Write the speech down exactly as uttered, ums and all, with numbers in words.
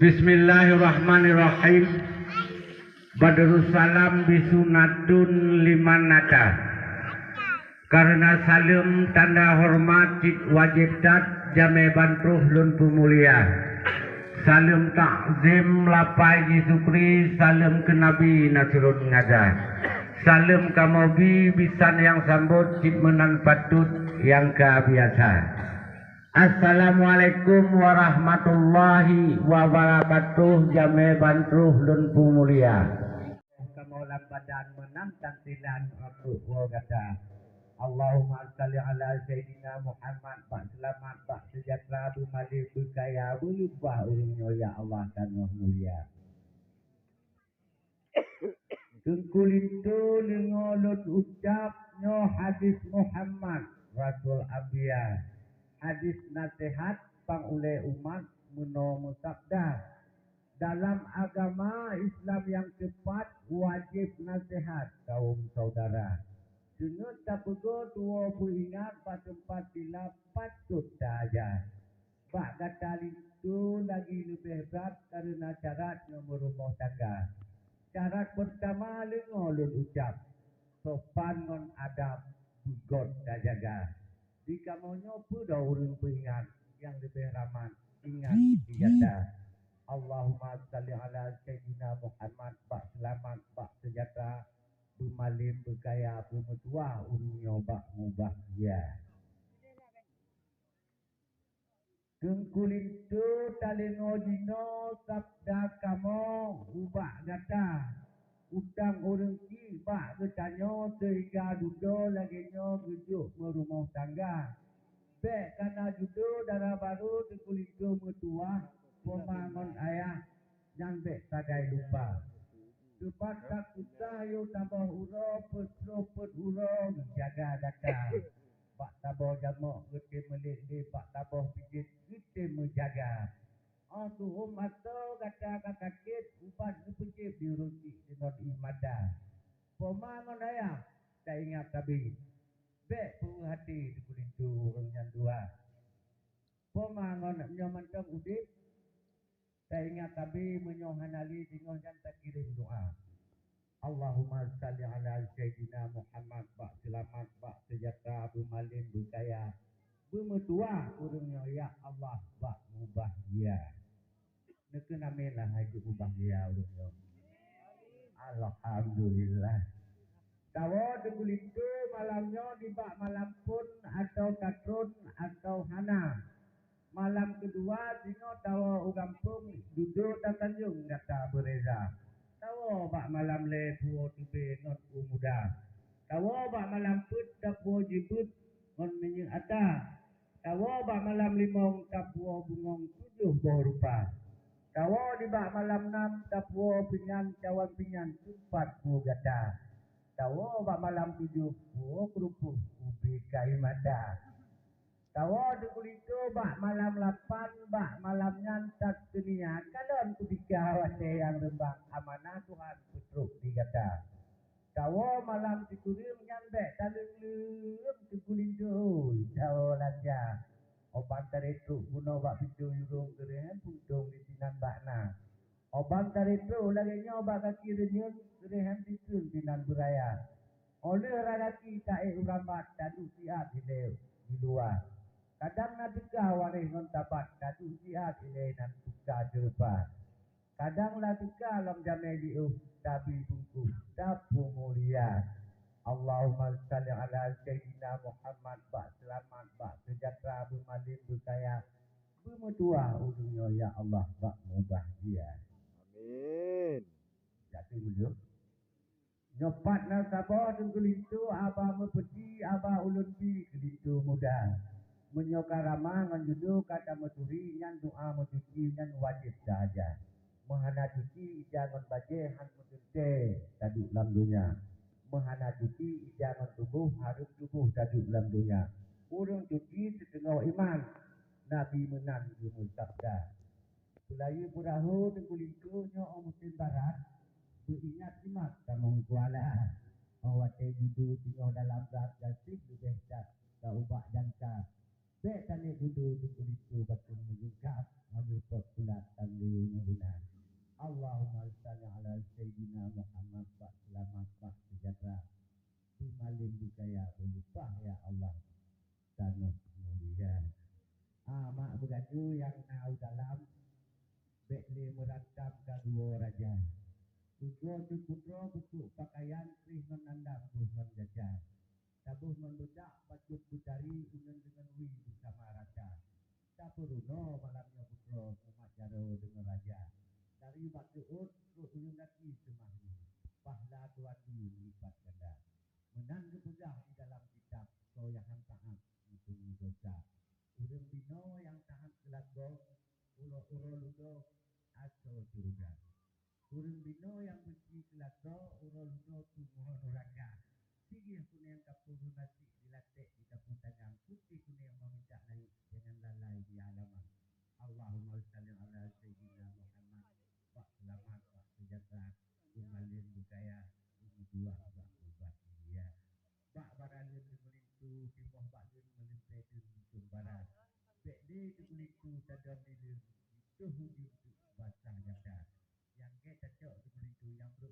Bismillahirrahmanirrahim. Badrussalam bisunatun liman nata. Karena saleuem tanda horeumat cit wajéb that jamé ban troh lôn peumulia. Saleuem takzim lapai jisyukri, saleuem keu Nabi na surot ngaja. Saleuem kamoe bi bisan nyang sambot cit meunan patot nyang ka biasa. Assalamualaikum warahmatullahi wabarakatuh, jamé ban troh lôn peumulia. Kamoe lam badan meunan tamsilan untuk woe gata. Allahumma shalli ala Sayyidina Muhammad, bak seulamat, bak seujahteura, beumalém, beukaya, beuleupah ureuëng nyoe, ya Allah, tanoh mulia. Teungku linto, deungoe lôn ucap, nyoe hadis Muhammad, Rasul Anbiya. Hadis naseuhat pang ulée umat meunoe meusabda, dalam agama Islam nyang teupat wajéb naseuhat kawöm syedara. Teungeut tapeugo tuwoe peuingat bak teumpat silap patot taaja. Bak gata linto lagi leubeh brat kareuna syarat ngon meurumoh tangga. Syarat peurtama leungoe lôn ucap, sopan ngon adab beugöt tajaga. Di kamoe nyoe peue droe ureuëng peuingat nyang leubeh rahmat, ingat di gata. Allahumma shalli ala Sayyidina Muhammad, bak seulamat, bak seujahteura, beumalém, beukaya, beumeutuwah ureuëng nyoe bak mubahgia. Teungku linto, tadeungoe jinoe sabda kamoe ubak gata, utang ureuëng chik bak geutanyoe seuhingga dudoe lagée nyoe geujok meurumoh tangga. Bék kana judoe dara barô Teungku linto meutuwah, poma ngon ayah nyan bék sagai lupa. Teupat that susah yôh taboh uroe, peuet troh peuet uroe geujaga gata. Bak taboh jamok geutem meulét-lét, bak taboh pijet geutem meujaga. Óh suhom asoe gata ka sakét, ubat geupeujeuet di ureuëng chik deungon ié mata. Poma ngon ayah taingat sabe, bék peue até Teungku linto ureuëng nyan dua. Poma ngon nyoe mantong udeb, taingat sabe meunyoe hana lé singoh nyan takirém doá. Allahumma shalli ala Sayyidina Muhammad, bak seulamat, bak seujahteura, beumalém, beukaya, beumeutuwah ureuëng nyoe, ya Allah, bak mubahgia. Neukheun amin lah, hai keu mubahgia ureuëng nyoe. Alhamdulillah. Tawoe Teungku linto malam nyoe nibak malam phon atawa ka tron atawa hana. Malam keudua singoh tawoe u gampông, dudoe tasanjong gata beureza. Tawoe bak malam lhée puwoe teubée ngon u muda. Tawoe bak malam peuet tapuwoe jibeuet ngon minyeuk ata. Tawoe bak malam limong tapuwoe bungöng tujoh boh rupa. Tawoe nibak malam nam tapuwoe pinyan cawan pinyan teumpat puwoe gata. Tawoe bak malam tujoh puwoe keurumpôh ubé kayée mata. Tawoe Teungku linto bak malam lapan, bak malam nyan that seunia kalon kutika watée nyang reumbak amanah Tuhan peutrok di gata. Tawoe malam sikureueng nyan bék taleueng-leueng Teungku linto, tawoe lanja. Óh ban tarek trok bunoe bak pintoe yurông, keureuhém puntông disinan bak na. Óh ban tarek trok lagée nyoe bak kaki reunyeun, keureuhém dikeue sinan beuraya. Óh lheueh ragaki taék u rambat, taduek siat ilée di luwa. Kadang na teuka waréh ngon tabat, taduek siat ilée nan teuka teureupah. Kadang na teuka lom jamé jiôh, tabi bungkôh, tapeumulia. Allahumma shalli ala Sayyidina Muhammad, bak seulamat, bak seujahteura, beumalém, beukaya, beumeutuwah ureuëng nyoe, ya Allah, bak mubahgia. Amin. Jatuh dulu. Nyoe pat na saboh Teungku linto haba meupeuti, haba ulôn bi keu linto muda. Meunyoe ka ramah ngon judoe ka tameuturi, nyan doá meucuci nyan wajéb tahaja. Meuhana cuci ija ngon bajée han meuteuntée taduek lam donya. Meuhana cuci ija ngon tuboh hareuem tuboh taduek lam donya. Ureuëng cuci siteungoh iman. Nabi meunan geumeusabda, Peulayeue peurahô Teungku linto nyoe óh musém barat, beuingat imat tamong kuala. Óh watée judoe singoh dalam brat gaséh leubeh that ka ubak jangka. Bék tanék dudoe teungku linto bateun meujungkat, meunyoe pot pulat tan lé meuhuna. Allahumma shalli ala Sayyidina Muhammad, bak seulamat, bak sejahtera. Beumalém beukaya, beuleupah ya Allah, tanoh mulia. Ah, mak beugaju nyang na u dalam, bék lé meurantam ka duo raja. Beugöt putroe beukôk pakaian, prih ngon andam boh ngon gaja. Taboh ngon beudak, bacut beutari, uneun deungon wie beusama rata. Tapeurunoe malam nyoe putroe, mumat jaroe deungon raja. Dari bak teuôt trok uyueng gaki seumah nyoe, pahla tuan di meulipat ganda. Meunan geupeugah di dalam kitab, soe nyang han taát, meuteumé desya. Ureuëng binoe nyang taát keu lakoe, uroe-uroe ludoe asoe syeuruga. Ureuëng binoe nyang beunci keu lakoe, uroe ludoe pungoh nuraka. Sigeh kunéng kapeuhormati, dilaték di kapeutanyan, putéh kunéng meuminta naik, jangan lalai di halaman. Allahumma shalli ala Sayyidina Muhammad, bak seulamat, bak sejahtera, beumalém beukaya, beumeutuah bak ubat mulia. Bak baraleueng teungku linto, timoh bak leuen meulimpéh deun seumbara. Bék lé teungku linto tadong di leuen, jitoh ujeuen teuk basah gata. Nyang gét tacok teungku linto, nyang brok